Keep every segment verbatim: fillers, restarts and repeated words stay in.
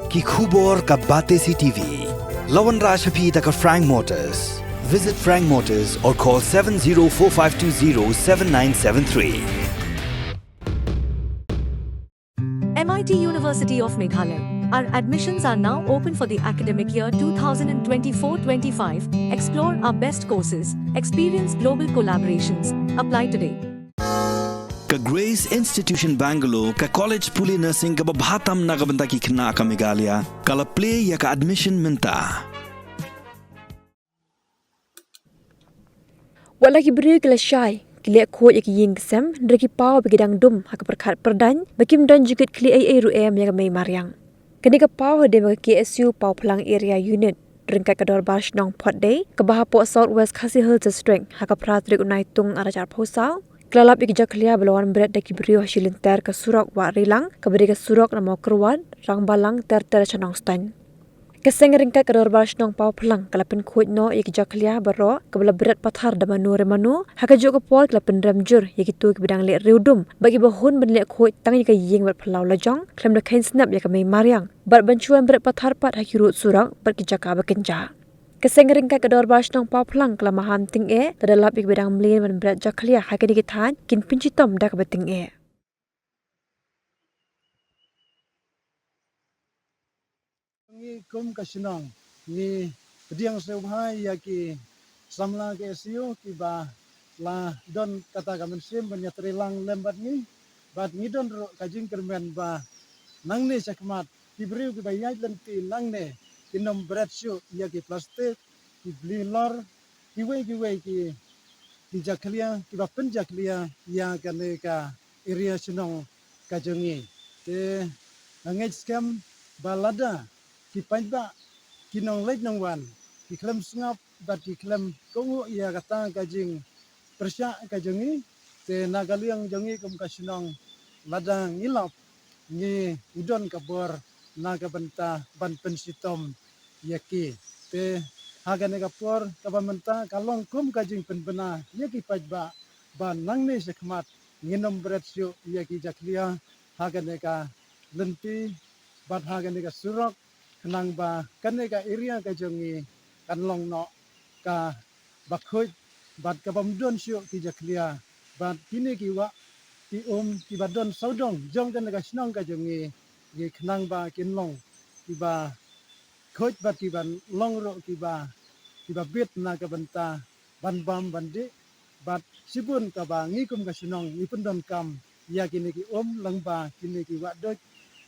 Ki khubor ka Batesi T V. La wanrah sha phi da ka Frank Motors. Visit Frank Motors or call seven zero four five two zero seven nine seven three. M I T University of Meghalaya. Our admissions are now open for the academic year two thousand twenty-four twenty-five. Explore our best courses, experience global collaborations. Apply today. Ka Grace Institution Bangalore, ka college pule nursing kaba bha tam na ka bynta ki khynnah ka Meghalaya, ka la plie ïa ka admission mynta. Wat la ki briew ki la shai, ki leh khuid ïa ki ïing ki sem, hynrei ki paw ba ki dang dum ha ka pyrkhat pyrdaiñ, ba kim don jingkitkhlieh ei ei ruh em ïa ka mei mariang. Kane ka paw hadien ba ka K S U Pawphlang Area Unit ryngkat ka Dorbar Shnong Phohdei, kaba hapoh South West Khasi Hills District, ha ka phra tarik u Naitung ar hajar arphew saw, ka la lap ïa ki jakhlia ba la wan bret da ki briew ha shi lynter ka surok Wah Rilang, kaba dei ka surok na Mawkyrwat, Rangbalang ter ter sha Nongstoiñ. Ka seng ryngkat ka Dorbar Shnong Pawphlang ka la pynkhuid noh ïa ki jakhlia baroh, kaba la bret pathar da mano re mano, ha kajuh ka por ka la pynrem jur ïa kito kiba dang leh riewdum, bad kiba hun ban leh khuid tang ïa ka ïing bad phyllaw lajong, khlem da kheiñ snep ïa ka mei mariang, bad ban shu wan bret pathar pat ha ki rud surok bad ki jaka ba kynjah. Ka seng ryngkat ka Dorbar Shnong Pawphlang ka la maham tyngeh, lada lap ïa kiba dang mlien ban bret jakhlia ha kine ki thaiñ, kin pynshitom da kaba tyngeh. Ngi kum ka shnong, ngi pdiang sngewbha ïa ki samla K S U kiba la don kata ka mynsiem ban ïatreilang lem bad ngi, bad ngi don ruh ka jingkyrmen ba nangne shakhmat ki briew kiba ïaid lynti nangne kin ym bret shuh ïa ki plastik, ki bli lor, kiwei kiwei ki, ki jakhlia, kiba pynjakhlia ïa kane ka area shnong ka jong ngi. Te nga ngeit skhem ba lada ki paidbah, ki nongleit nongwan, ki khlem sngap bad ki khlem kohnguh ïa kata ka jingpyrshah ka jong ngi, te na ka liang jong ngi kum ka shnong, lada ngi lap, ngi u don ka bor na ka bynta ban pynshitom ïa ki. Te ha kane ka por kaba mynta ka long kum ka jingpynbna ïa ki paidbah ba nangne shakhmat ngin ym bret shuh ïa ki jakhlia ha kane ka lynti bad ha kane ka surok, khnang ba kane ka area ka jong ngi kan long noh kaba khuid bad kabym don shuh ki jakhlia, bad kine ki wah ki um kiba don sawdong jong kane ka shnong ka jong ngi, ngi khnang ba kin long kiba khuid bad kiban long ruh kiba, kiba bit na ka bynta ban bam ban dih, bad shibun kaba ngi kum ka shnong ngi pyndonkam ïa kine ki um lyngba kine ki wah duh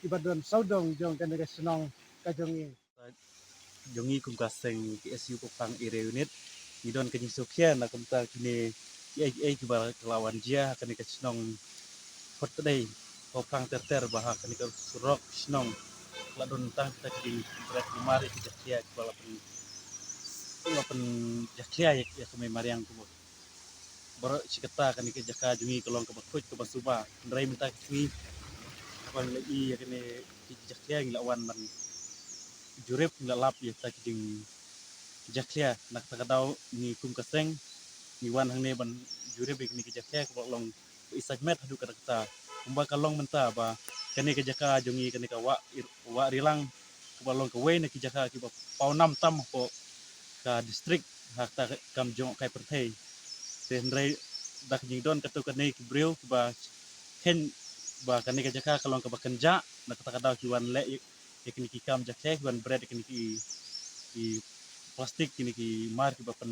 kiba don sawdong jong kane ka shnong ka jong ngi. Jong ngi kum ka seng K S U Pawphlang Area Unit, ngi don ka jingsngewkhia na ka bynta kine kiei kiei kiba la wan jia ha kane ka shnong Phohtdei, Pawphlang ter ter, ba ha kane ka surok shnong la don tang kita ki jingbret bymar ïa ki jakhlia kiba la pyn, la pynjakhlia ïa, ïa ka mei mariang. Kumba baroh shi katta kane ka jaka jong ngi ka long kaba khuid kaba suba, hynrei mynta ka sngi haba ngi la ïohi ïa kane ki jakhlia ngi la wan ban jurip, ngi la lap ïa kita ki jing jakhlia. Na kata ka daw ngi kum ka seng ngi wan hangne ban jurip ïa kine ki jakhlia kaba long ba i sait met haduh katta katta. Kumba ka long mynta ba kane ka jaka jong ngi, kane ka Wah Ir-, Wah Rilang, kaba long kawei na ki jaka kiba paw nam tam hapoh ka district ha kata ka kam jong ka pyrthei. Te hynrei da ka jingdon katto katne ki briew kiba kheiñ ba kane ka jaka ka long kaba kynjah, na kata ka daw ki wan leh ïa, ïa kine ki kam jakhlia, ki wan bret ïa kine ki, ki plastik, kine ki mar kiba pyn,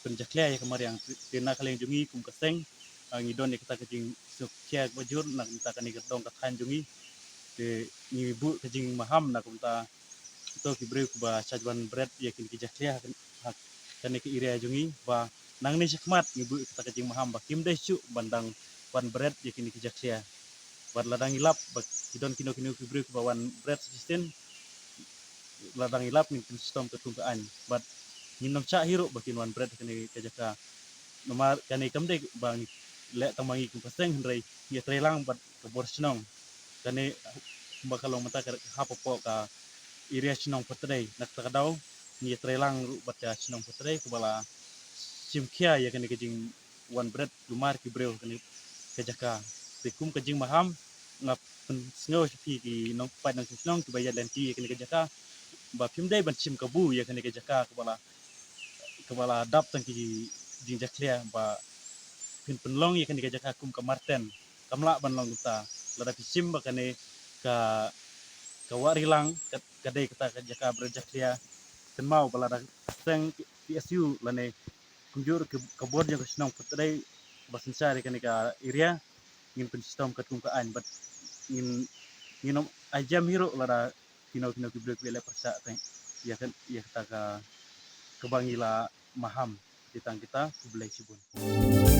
pynjakhlia ïa ka mariang. Te na ka liang jong ngi kum ka seng, ah, ngi don ïa kata ka jingsngewkhia kaba jur na ka bynta kane ka dong ka thaiñ jong ngi. Te ngi buh ka jingmaham na ka bynta kito ki briew kiba shait wan bret ïa kine ki jakhlia ha kane ka area jong ngi, ba nangne shakhmat ngi buh kata ka jingmaham ba kim dei shuh ban dang wan bret ïa kine ki jakhlia. Bad lada ngi lap ba ki don kino kino ki briew kiba wan bret shisien, lada ngi lap ngin pynshitom katkum ka aiñ. Bad ngim nang shah hi ruh ba kin wan bret kane ka jaka. Namar kane kam dei ba ngi leh tang ma ngi kum ka seng, hynrei ngi ïatreilang bad ka bor shnong. Kane kumba ka long mynta ka hap hapoh ka area shnong Phohtdei, na kata ka daw ngi ïatreilang ruh bad ka shnong Phohtdei kaba la shim khia ïa kane ka jingwan bret bymar ki briew kane ka jaka. Te kum ka jingmaham Nga pynsngew sha phi ki nongpaid nongshong shnong kiba ïaid lynti ïa kane ka jaka ba phim dei ban shim kabu ïa kane ka jaka kaba la, kaba la dap tang ki jingjakhlia ba phin pynlong ïa kane ka jaka kum ka marten. Kam lah ban long kumta. Lada phi shim ba kane ka, ka Wahrilang ka, ka dei kata ka jaka ba jakhlia, kynmaw ba lada seng P S U lane kumjuh ka, ka bor jong ka shnong pat dei ba synshar ïa kane ka area, ngin pynshitom katkum ka aiñ bad ngin, ngin ym ai jem hi ruh lada kino kino ki briew ki leh pyrshah teng ïa ka, ïa kata ka, kaba ngi la maham. Te tang kita, khublei shibun.